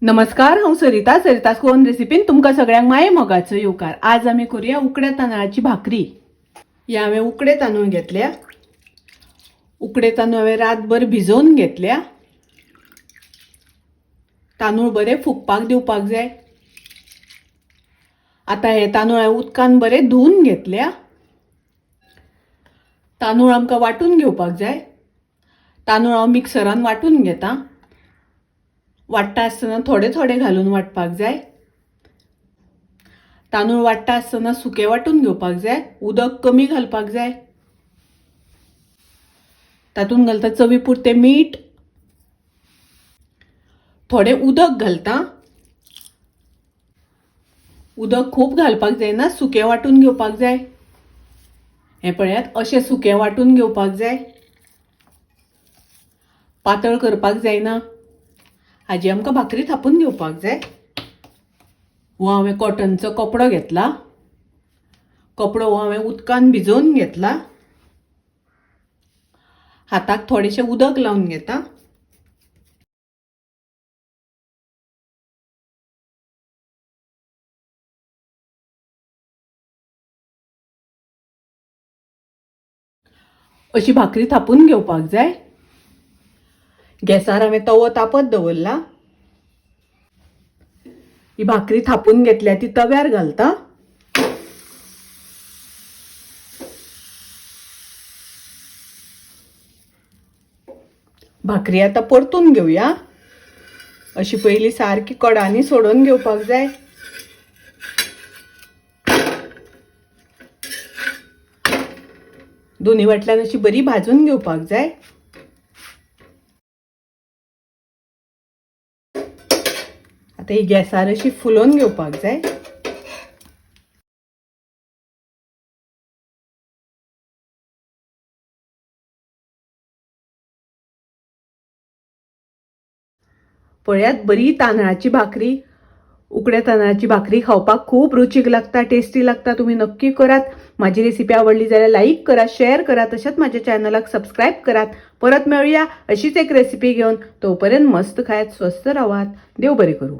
नमस्कार, हांव सरिता. सरितास गोवन रेसिपीन तुमकां सगळ्यांक माये मोगाचो येवकार. आज आमी करुया उकड्या तांदळाची भाकरी. हे हांवें उकडे तांदूळ घेतल्या. उकडे तांदूळ हांवें रातभर भिजोवन घेतल्या. तांदूळ बरे फुगपाक दिवपाक जाय. आतां हे तांदूळ हांवें उदकान बरे धुवन घेतल्या. तांदूळ आमकां वांटून घेवपाक जाय. तांदूळ हांव मिक्सरान वांटून घेता. वांट्टा आसतना थोडे थोडे घालून वांटपाक जाय. तांदूळ वांट्टा आसतना सुके वांटून घेवपाक जाय. उदक कमी घालपाक जाय. तातूंत घालता चवी पुरतें मीठ, थोडें उदक घालता. उदक खूब घालपाक जायना, सुकें वांटून घेवपाक जाय. हें पळयात, अशें सुकें वांटून घेवपाक जाय, पातळ करपाक जायना. हाजी आमकां भाकरी थापून घेवपाक जाय. हो हांवें कॉटनचो कपडो घेतला. कपडो हो हांवें उदकान भिजोवन घेतला. हाताक थोडेशें उदक लावन घेता. अशी भाकरी थापून घेवपाक जाय. गॅसार हांवें तवो तापत दवरला. ही भाकरी थापून घेतल्या ती तव्यार घालता. भाकरी आतां परतून घेवया. अशी पयली सारकी कडांनी सोडोवन घेवपाक जाय. दोनी वाटल्यान अशी बरी भाजून घेवपाक जाय. आतां ही गॅसार अशी फुलोवन घेवपाक जाय. पळयात, बरी तांदळाची भाकरी. उकड्या तांदळाची भाकरी खावपाक खूब रुचीक लागता, टेस्टी लागता. तुमी नक्की करात. माझी रेसिपी आवडली जाल्यार लाईक करा, शेअर करा, तशेंच माझ्या चॅनलाक सबस्क्राईब करात. परत मेळुया अशीच एक रेसिपी घेवन. तोपर्यंत मस्त खायात, स्वस्थ रावात. देव बरें करूं.